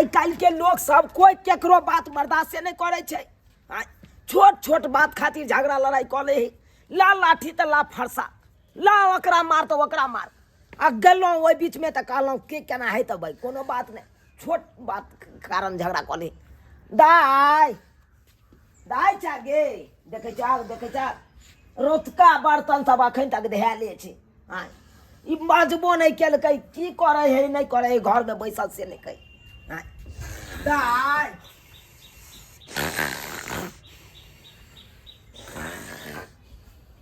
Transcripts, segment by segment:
आइ काल्हिके लोक सब कोइ केकरो बात बर्दाश्ते नहि करै छै। आँय, छोट छोट बात खातिर झगड़ा लड़ाइ कऽ लै हइ। ला लाठी तऽ ला फरसा, ला ओकरा मार तऽ ओकरा मार। आ गेलहुँ ओहि बीचमे तऽ कहलहुँ के केना हेतै भाइ, कोनो बात नहि, छोट बात कारण झगड़ा कऽ लै। दाइ दाइ चा गे, देखै छ, देखै छ, रौतका बर्तन सब अखन तक धएले छै। आँय, ई बाजबो नहि केलकै, की करै है नहि करै है, घरमे बैसल से नहि कहै। आँय दाइ,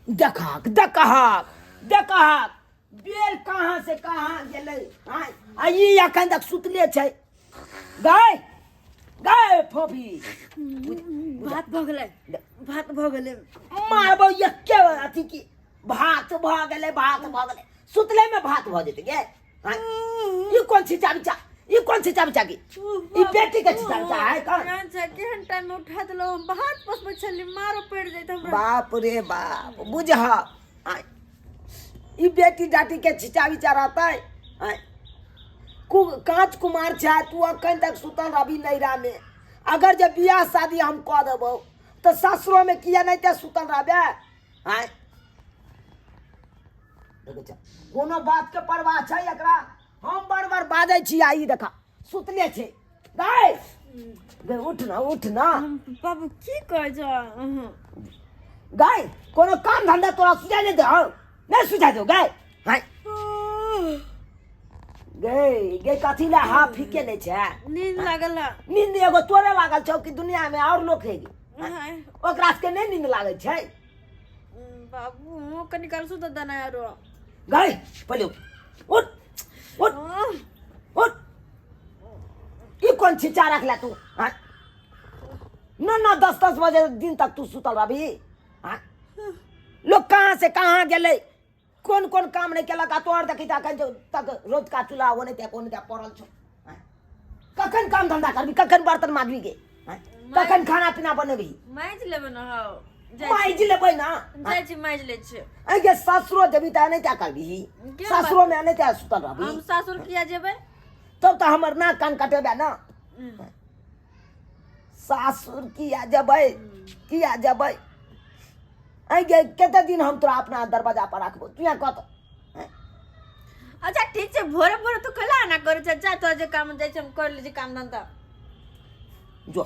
देखहक देखहक देखहक, बेर कहाँ से कहाँ गेलै। आँय, आ ई अखन तक सुतले छै। गाय गाय फोफी, भात भऽ गेलै, भात भऽ गेलै। मारबो एके अथी की भात भऽ गेलै, भात भऽ गेलै, सुतले में भात भऽ जेतै गे। आँय, ई कोन छिचा बिचा, ई कोन छिचा बिचा की, ई बेटी के छिचा बिचा है कौन? अच्छा, केहन टाइम में उठा देलहुँ? हम भात पसबै छली, मारो पड़ि जाइत हमरा। बाप रे बाप, बुझह। आँय, ई बेटी डाटी के छिचा बिचा रहतै? आँय, काँच कुमार छै तू, अखन तक सुतल रहबी नैरा में। अगर जे बियाह शादी हम कऽ देबौ तऽ सासुरो में किया नहीं ते सुतल रहबे? आँय, देखै छ, कोनो बात के परवाह छै एकरा? हम बड़ बड़ बाजै छी आ ई देखा सुतले छै। दाइ गे, उठ ना, उठ ना। बाबू, की कहै छ अहाँ? गाय, कोनो काम धंधा तोरा सुझाइ नहि दे, नहि सुझाइ दौ गाय। आँय गे, गे कथी ला हाफ फीके लै छै? नींद लागल है। नींद एगो तोरे लागल छौ कि दुनिया में और लोक है? आँय, ओकरा सबके नहि नींद लागै छै? बाबू, कनी काल सुत देना यारो। गाय, पहिले उठ, उठ, उठ, उठ। ई कोन छिचा रखले तू? आँय, 9 9 10 10 बजे दिन तक तू सुतल रहबी? आँय, लोग कहाँ से कहाँ गेलै, कोन कोन काम नहि केलक, आ तोहर देखी तऽ अखन तक रौतका चूल्हा ओने ते ओने ते पड़ल छौ। आँय, कखन काम धंधा करबी, कखन बर्तन माजबी गे? आँय, कखन खाना पीना बनेबी? माजि लेबै ने हौ, जाइ छी। माजि लेबै ना? जाइ छी, माजि लै छी। आँय गे, सासुरो जेबी तऽ एनाहिते करबी? के? सासुरो में एनाहिते सुतल रहबी? हम सासुर किया जेबै? तब तऽ हमर नाक कान कटेबे ना। सासुर किया जेबै, किया जेबै? आँय गे, कते दिन हम तोरा अपना दरवाजा पर राखबो, तू यहाँ कत? अच्छा ठीक छै, भोरे भोरे तू कैला एना करै छै? जा, तोरा जे काम जाइ छै, हम कर लै छी काम धंधा। जो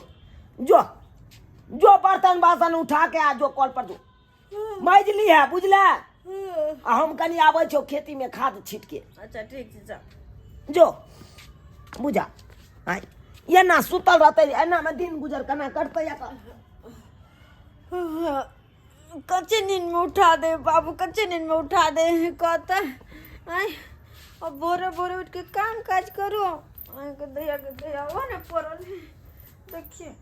जो जो, बर्तन बासन उठा के आ जो, कल पर जो मजली है, बुझले? आ हम कनि आबै छौ खेती में खाद छीट के। अच्छा ठीक छै, जा। जो, बुझा। आँय, एना सुतल रहतै, एना में दिन गुजर केना करतै एकर? कच्चे नींद में उठा दे बाबू, कच्चे नींद में उठा दे। कहता आय, अब भोरे भोरे उठ के काम काज करो। आय के दैया, के दैया, वो ने पड़ल है। देखिए,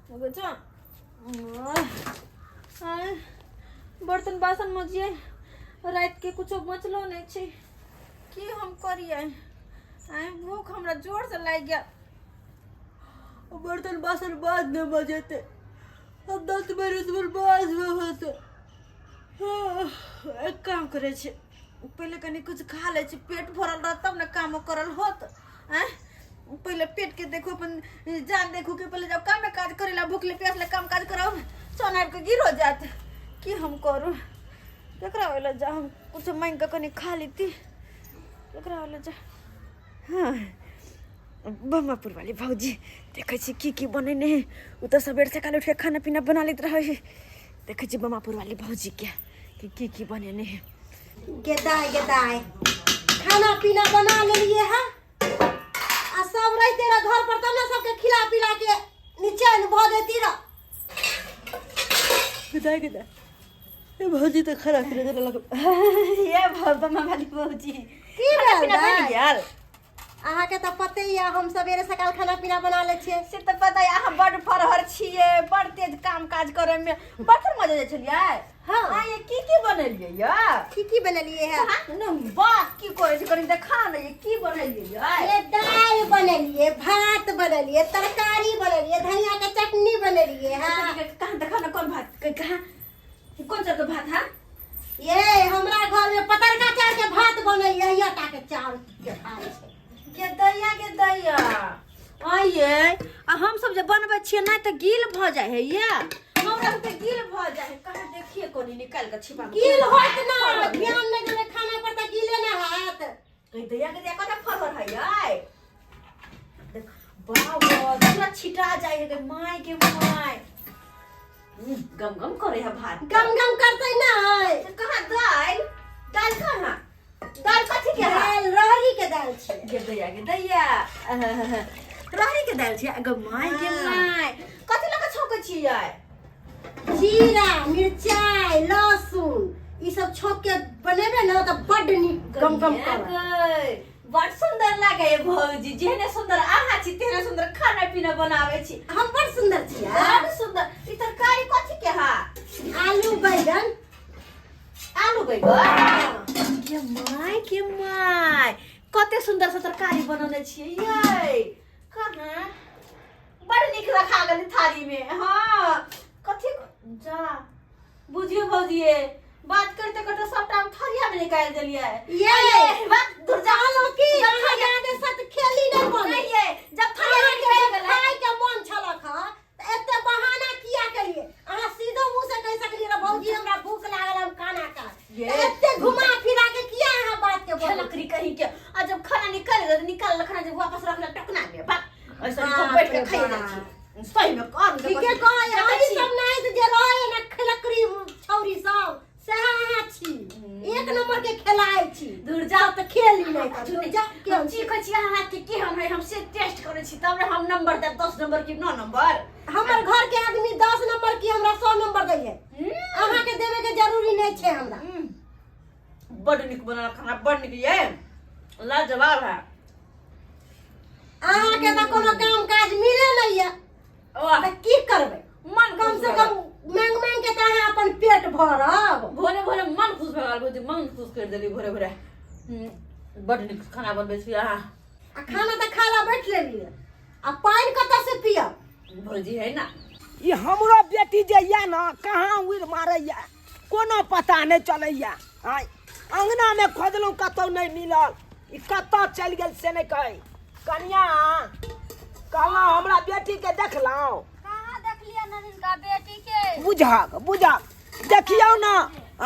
देखो छो। आय, बर्तन बासन मजिए, रात के कुछो बचलो नहीं छै, की हम करिए? आय, भूख हमरा जोर से लागि गया। बर्तन बासन बाद में मजेते, अब 10 बरस बर्बाद में होते। हाँ, एक काम करे छी, पहिले कनी कुछ खा लै छी, पेट भरल रहत तब ने काम करल होत। आँय, पहिले पेट के देखू, अपन जान देखू कि पहिले जब काम काज करे ला, भूखले प्यासले काम काज करब, सोन आबि के गिरो जात। की हम करू? केकरा ओइला जा हम कुछ मांगि के कनी खा लेती? केकरा ओइला जा? हाँ, बमापुर वाली भौजी, देखै छी की की बनेने है। ओ तऽ सबेर सकाल उठि के खाना पीना बना लैत रहै है। देखै छी बमापुर वाली भौजी के कि की की बनेने है। गेदाय गेदाय, खाना पीना बना लेलिए है आ सब रहते रह घर पर तब ने सबके खिला पिला के निचैन भऽ जेती रह। गेदाय गेदाय, ए भौजी तऽ खाना पीना देने लग ये बमा वाली भौजी। की खाना भेल पीना बनि दाइ? गेल? अहाँके तऽ पते यऽ, हम सवेरे सकाल खाना पीना बना लै छियै। से तऽ पता यऽ, अहाँ बड फरहर छियै, बड तेज काम काज करे में। बर्तन मजे जाइ छलियै? हाँ। आ ये की की बनेलियै यऽ? की की बनेलियै है? हाँ, न बात की करै छी, कनि देखा ने, ये की बनेलियै यऽ? ये दालि बनेलियै, भात बनेलियै, तरकारी बनेलियै, धनिया के चटनी बनेलियै है। कहाँ देखा ने, कोन भात, कहाँ कोन चाउर के भात है? ये हमरा घर में पतरका चाउर के भात बनैया, ये टा के चाउर के भात छै। के दैया, के दैया। आइए आ हम सब जे बनबै छियै नहि तऽ गील भऽ जाइ है ये हमरा सबके गील भऽ जाइ है कहाँ देखिए कोनी निकालि कऽ छिपा गील होत ना ध्यान नहि देबै खाना पर तऽ गीले ना हैत कहि दैया के दैया कतऽ फरहर है यै देख बाबा पूरा छिटा जाइ है माय के my गम गम करे है भात गम गम करतै नहि तऽ कहाँ दालि दालि कहाँ दालि कथी के है दालि रहरी के दालि छै गे दैया गे दैया रहरी के दालि छै गो my के my कथी लऽ कऽ छौंकै छियै जीरा मिरचाई लहसुन ई सब छौंक के बनेबै ने तऽ बड्ड नीक गम गम करत गै, बड़ सुंदर लागे ये भौजी जेहने सुंदर अहाँ छी तेहने सुंदर खाना पीना बनाबै छी हम बड़ सुंदर छियै बड़ सुंदर ई तरकारी कथी के हा आलू बैगन आलू बैगन के my के my कते सुंदर से तरकारी बनौने छियै यै कहाँ बड़ नीक रखा गेल थारी में हाँ कथी जा बुझियो भौजिए बात करते करते सबटा हम थारिया में निकाल देलियै ये अरे, बात दूर जा कहलहुँ की जब अहाँ थारिया जादे सत खेली नहि बने नहीं ये जब थारिया में अहाँके निकाल जब गेलै खाय के मन छलक हँ तऽ एते बहाना किया केलिए अहाँ सीधो मुँह से कहि सकलियै रऽ भौजी हमरा भूख लागल हम खाना खा ये। तऽ एते घुमा फिरा के किया अहाँ बात के बोलू लकड़ी कहीं के आ जब खाना निकाल गेल निकाल खाना जब वापस रखला टकना में बात ऐसा बाप हम बैठ के रे खाई जाइ छी सही में कर ठीके कहै हम सब नहि जे रहै ने खिलकड़ी छौरी सब सएह अहाँ छी एक नंबर के खेलाइ छी दूर जाओ तऽ खेल ही नहि करू। दूर जा हम चीखै छी अहाँ हाथ के केहन है हम से टेस्ट करै छी तब ने हम नंबर देब 10 नंबर की 9 नंबर हमर घर के आदमी 10 नंबर की हमरा 100 नंबर दै है अहाँ के देवे के जरूरी नहीं छै हमरा बड नीक बनल खाना बड नीक ये लाजवाब है अहाँ के तऽ कोनो काम काज मिले नहीं है वाह तऽ की करबै मन कम से कम मांग मांग के तऽ अहाँ अपन पेट भरब भोरे भोरे मन खुश भऽ गेल भौजी मन खुश कर देली भोरे भोरे बड नीक खाना बनबै छी अहाँ आ खाना तऽ खा ला बैठ लेलियै आ पानि कतऽ से पियब भौजी है ना ई हमरो बेटी जे यऽ ने कहाँ उड़ि मारैया कोनो पता नहि चलैया आँय अङ्गनामे खोजलहुँ कतहु नहि मिलल ई कतऽ चलि गेल से नहि कहै कनिया कहलहुँ हमरा बेटीके देखलहुँ कहाँ देखलियै ननिनका बेटी के बुझक बुझक देखियौ ने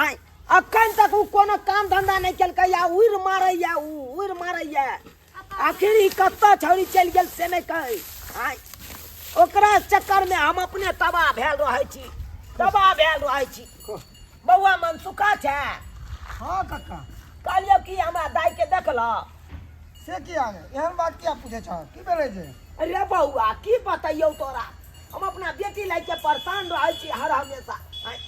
आँय अखन तक ओ कोनो काम धंधा नहि केलकै आ उड़ि मारैया उ उड़ि मारैया आखिर ई कतऽ छौड़ी चलि गेल से नहि कहै आँय ओकरा चक्करमे हम अपने तबाह भेल रहै छी तबाह भेल रहै छी बौआ मनसुखा छै हाँ कक्का कहलियौ कि हमरा दाइके देखलह से किया ने एहन बात किया पूछे छह की भेलै जे अरे बौआ की बतैयौ तोरा हम अपना बेटी लए के परेशान रहै छी हर हमेशा आँय,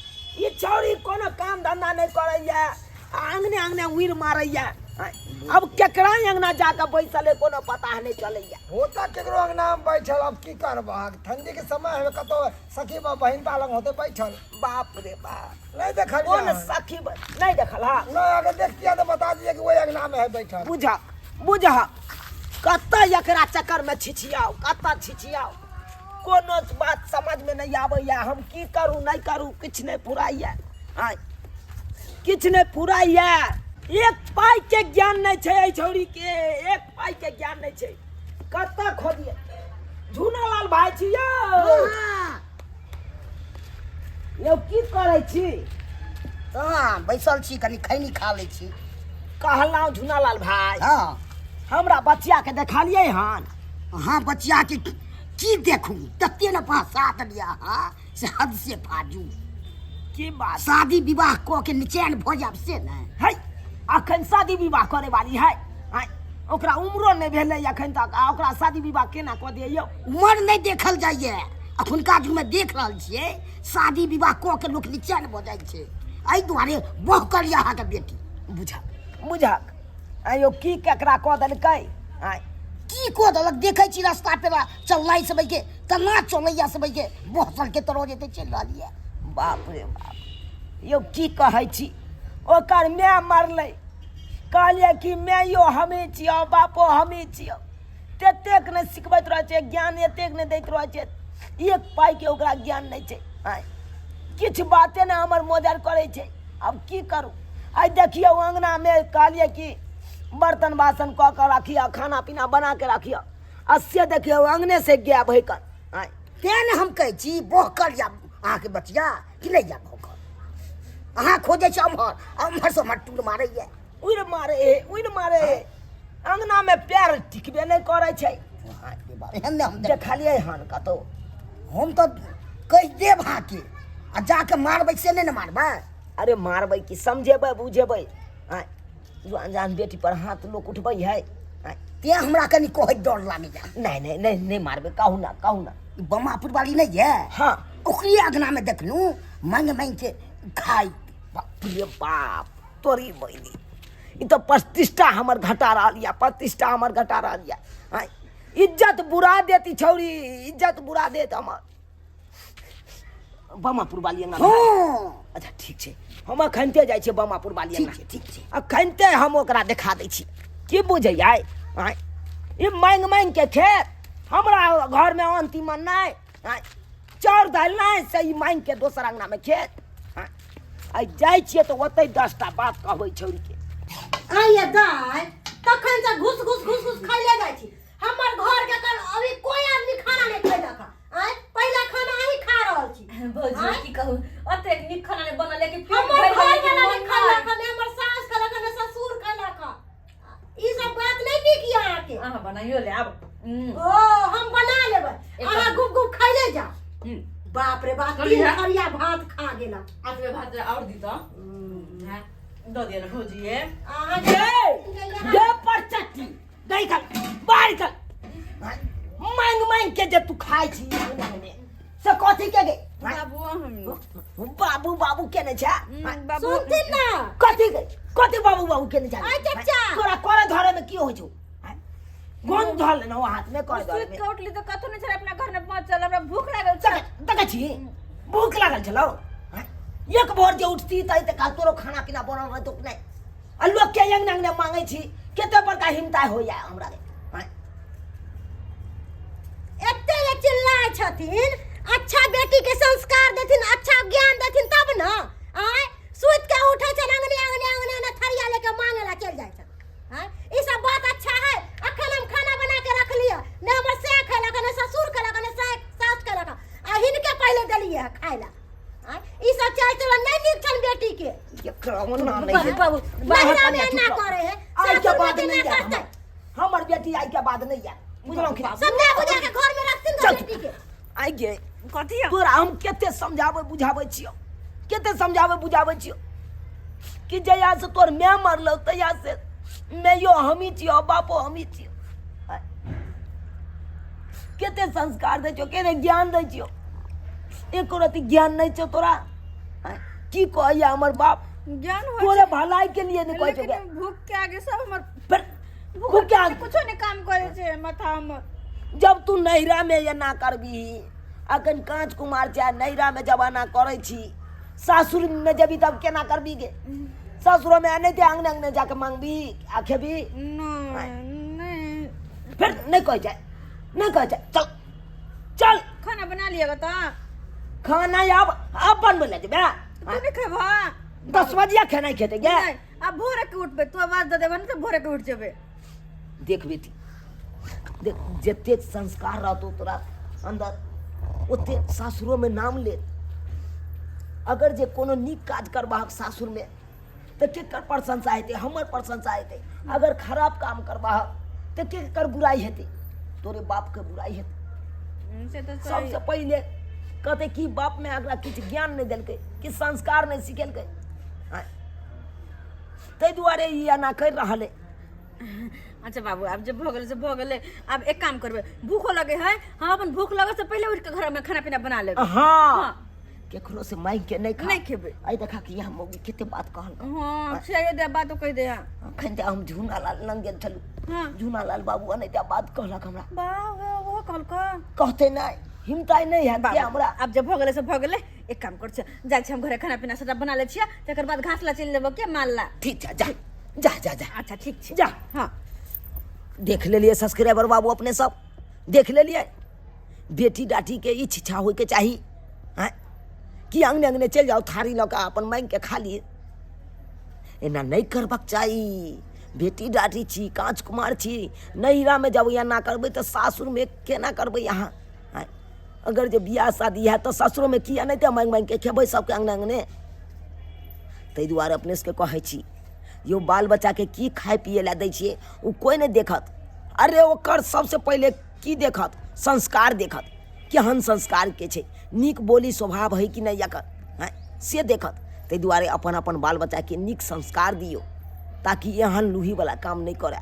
ई छौड़ी कोनो काम धंधा नहि करैया आ अङ्गने अङ्गने उड़ि मारैया आँय, अब केकरा अङ्गना जाके बैसल है कोनो पता नहि चलैया होता केकरो अंगना में बैठल अब की करबह ठंडी के समय है कतौ सखी बा बहिन बा लग होते बैठल बाप रे बाप नहीं देखल कोन सखी नहीं देखल हा नहीं अगर देखतिया तो बता दिए कि वही अंगना में है बैठल बुझ बुझ कतऽ एकरा चक्कर में छिछियाओ कतऽ छिछियाओ कोनो बात समझ में नहीं आबैया हम की करू नहीं करू किछु नहीं फुराइया आँय किछु नहीं फुराइया एक पाई के ज्ञान नहीं छै एहि छौड़ी के एक पाई के ज्ञान नहीं छै कतऽ खोजिए झूनालाल भाई छी यौ यौ की करै छी कहाँ बैसल छी कनि खैनी खा लै छी कहलहुँ झुनालाल भाई हँ हमरा बचिया के देखलियै हन अहाँ बचिया के की देखू तते ने फंसा देलियै अहाँ से हद से फाजू की बात शादी विवाह कऽ के निचैन भऽ जायब से ने है अखन शादी विवाह करे वाली है आँय, ओकरा उम्रो नहि भेलै अखन तक आ ओकरा शादी विवाह केना कऽ दियै यौ उमर नहि देखल जाइए अखुनका युगमे देख रहल छियै शादी विवाह कऽ के लोक निचैन भऽ जाइ छै एहि दुआरे बहकल यऽ अहाँके बेटी बुझक बुझक आँय यौ की केकरा कऽ देलकै आँय की कऽ देलक देखै छी रास्ता पेरा चलनाइ सबके केना चलैया सबके बहसल के तरह जेतै चलि रहल यऽ बाप रे बाप यौ की कहै छी ओकर माय मरलै कहलियै कि माइयो हमही छियौ बापो हमही छियौ ततेक नहि सिखबैत रहै छै ज्ञान एतेक नहि दैत रहै छै एक पाइके ओकरा ज्ञान नहि छै आँय किछु बाते नहि हमर मोजर करै छै आब की करू आइ देखियौ अङ्गनामे कहलियै कि बर्तन बासन कऽ कऽ राखिअ खाना पीना बना कऽ राखिअ आ से देखियौ अंगने से गायब है कन आँय। तें ने हम कहै छी बहकल या अहाँके बचिया कि नहि या बहकल अहाँ खोजै छी अम्हर अम्हरसँ हमर टूर मारैए उड़ि मारे हे उड़ि मारे हे अंगनामे पैर टिकबे नहि करै छै अहाँके बाप एहन नहि हम देखलियै हन कतौ हम तऽ कहि देब अहाँके आ जाके मारबै से नहि ने मारबै अरे मारबै कि समझेबै बुझेबै आँय जुआन जान बेटी पर हाथ लोक उठबै है आँय तें हमरा कनि कहैत डर लागैए नहि नहि नहि नहि मारबै कहू ना कहू ना ई बमापुर वाली नहि यऽ हाँ ओकरे अगनामे देखलहुँ माँगि माँगिके खाइत बाप रे बाप तोरी बहिनी ई तऽ प्रतिष्ठा हमर घटा रहल यऽ प्रतिष्ठा हमर घटा रहल यऽ आँय इज्जत बुरा देत ई छौरी इज्जत बुरा देत हमर बमापुर वाली अंगना हँ अच्छा ठीक छै हम अखनते जाइ छियै बमापुर वाली ठीक अंगना छै ठीक छै अखनते हम ओकरा देखा दै छी की बुझैयै आँय ई माँगि माँगि के खेत हमरा घरमे अन्न तीमन नहि आँय चाउर दालि नहि से ई माँगि के दोसर अंगनामे खेत आँय आइ जाइ छियै तऽ ओतहि 10टा बात कहबै छौरीके। आइए दाइ तखन से घुस घुस घुस घुस खाइले जाइ छी हमर घर के कल अभी कोई आदमी खाना नहीं खैलक आय पहिला खाना अहीं खा रहल छी भौजी आँय? की कहू ओतेक नीक खाना नहि बनल लेकिन पेट हमर भरि घर गेल, लेकिन वाला नहीं मन खैलक नहि। ने हमर सास खैलक ने ससुर खैलक ई सब बात नहीं नीक यऽ अहाँके अहाँ बनाइयो ले आब ओ हम बना लेबै अहाँ गुप गुप खैले जाओ बाप रे बाप चलिए। तीन थरिया भात खा गेला आठवे भात और दी तो हैं दऽ दिअ ने भौजी ये अहाँ ये ये पर चट्टी नहीं खा बाहर निकल मांग मांग के जे तू खाइ छी अंगना में से कथी के गे बाबू हम बाबू बाबू के नहीं छा बाबू सुनथिन ना कथी के कथी बाबू बाबू के नहीं छा आय चचा। तोरा करे धरे में की होइ छौ गोंद धर लेना हाथ में करे धरे सुति में के उठली तऽ कथो नहि छलै अपना घर में पहुँचल हमरा भूख लागल छल देखै छी भूख लागल छलौ एक भोर जे उठती तै तऽ तोरो खाना पीना बनल रहतौ कि नहि आ लोक के अंगना अंगना मांगै छी कते बड़का हिमता होइया हमरा आँय? एते जे चिल्लाय छथिन अच्छा बेटी के संस्कार देथिन अच्छा ज्ञान देथिन तब न आय सुति के उठे छन अंगने अंगने अंगने अंगने थरिया लेके मांगे ला चल जाय छन आय ई सब बात अच्छा है अखन हम खाना बना के रख लिया ने हमर से खेलक ने ससुर खेलक ने सास खेलक आ हिनके पहले देलिए है खाय ला आय ई सब चाल चलन नहीं नीक छन बेटी के एकरा ओना नहीं है। बाबू बाहर नहिरा में कन्या ना चुप रह। करे है आइ के सासुर में बाद के नहीं ना आयत करते हमर। हमर बेटी आइ के बाद नहीं आयत बुझलहुँ कि समझा बुझा के घर में रखथिन चल बेटी के आइ गे कथी तोरा हम कते समझाबै बुझाबै छियौ कते समझाबै बुझाबै छियौ कि जहिया से तोर माय मरलौ तहिया से माइयो हमही छियौ बापो हमही छियौ कते संस्कार दै छियौ कते ज्ञान दै छियौ एको रति ज्ञान नहीं छौ तोरा आँय, की कहैया हमर बाप ज्ञान होइ तोरे भलाई के लिए नहीं कहै छौ लेकिन भूख के आगे सब हमर पर भूख के आगे कुछो नहीं काम करे छै माथा हमर जब तू नैहरा में एना करबी अखन कांच कुमार छै नैहरा में जमाना करै छी सासुर में जेबी तब केना करबी गे सासुर में नहीं ते अंगने अंगने जाके मांगबी आ खेबी नहीं नहीं फिर नहीं कहै छै नहीं कहै छै चल चल खाना बना लिएगा तो खाना आब आब बनबै लए जेबै तू नहीं खेबा 10 बजिया खेनाइ खेतै गे नहीं अब भोरे के उठबे तू आवाज दे देबे ने तो भोरे के उठ जेबे देख बेटी देख जतेक संस्कार रहतौ तोरा अंदर ओतेक सासुरोमे नाम ले अगर जे कोनो नीक काज करबाक सासुरमे तऽ केकर प्रशंसा हेतै हमर प्रशंसा हेतै अगर खराब काम करबाक तऽ केकर बुराइ हेतै तोरे बापके बुराइ हेतै से तऽ सही सबसँ पहिले कहतै कि बाप माय एकरा किछु ज्ञान नहि देलकै किछु संस्कार नहि सिखेलकै आँय। ताहि दुआरे ई एना करि रहल अइ अच्छा बाबू आब जे भऽ गेलै से भऽ गेलै आब एक काम करबै भूखो लगे है हम अपन भूख लगे से पहिले उठि कऽ घरमे खाना पीना बना लेबै हाँ केकरो से मांगि के नहि खा नहि खेबै। आइ देखा कि यहाँ मौगी कते बात कहल हाँ खियाइयो दे बातो कहि दे अखन तऽ हम झूना लाल लग गेल छलहुँ हाँ झूना लाल बाबू अनैते बात कहलक हमरा बाबू ओहो कहलक कहते नहि हिमताइ नहि हैत बाबू के हमरा आब जे भऽ गेलै से भऽ गेलै एक काम कर छियै जाइ छियै हम घरे खाना पीना सबटा बना लै छियै तकर बाद घास ला चलि जेबो के माल ला ठीक छै जा जा जा जा अच्छा ठीक छै जा। हाँ देख लेलियै सब्सक्राइबर बाबू अपने सब देख लेलियै बेटी डाटी के ई शिक्षा होइके चाही आँय कि अंगने अंगने चलि जाउ थारी लऽ कऽ अपन मांगि के खा लिए एना नहि करबाक चाही बेटी डाटी छी, काँच कुमार छी। नैहरामे जब एना करबै तऽ सासुरमे केना करबै अहाँ? आँय, अगर जे बियाह शादी हैत तऽ ससुरोमे की एनाहिते माँगि माँगिके खेबै सबके अङ्गने अङ्गने? ताहि दुआरे अपने सबके कहै छी यौ, बाल बच्चाके की खाय पियै लए दै छियै ओ कोइ नहि देखत। अरे ओकर सबसँ पहिले की देखत? संस्कार देखत, केहन संस्कारके छै, नीक बोली स्वभाव है कि नहि एकर, आँय, से देखत। ताहि दुआरे अपन अपन बाल बच्चाके नीक संस्कार दियौ ताकि एहन लूहीवला काम नहि करए।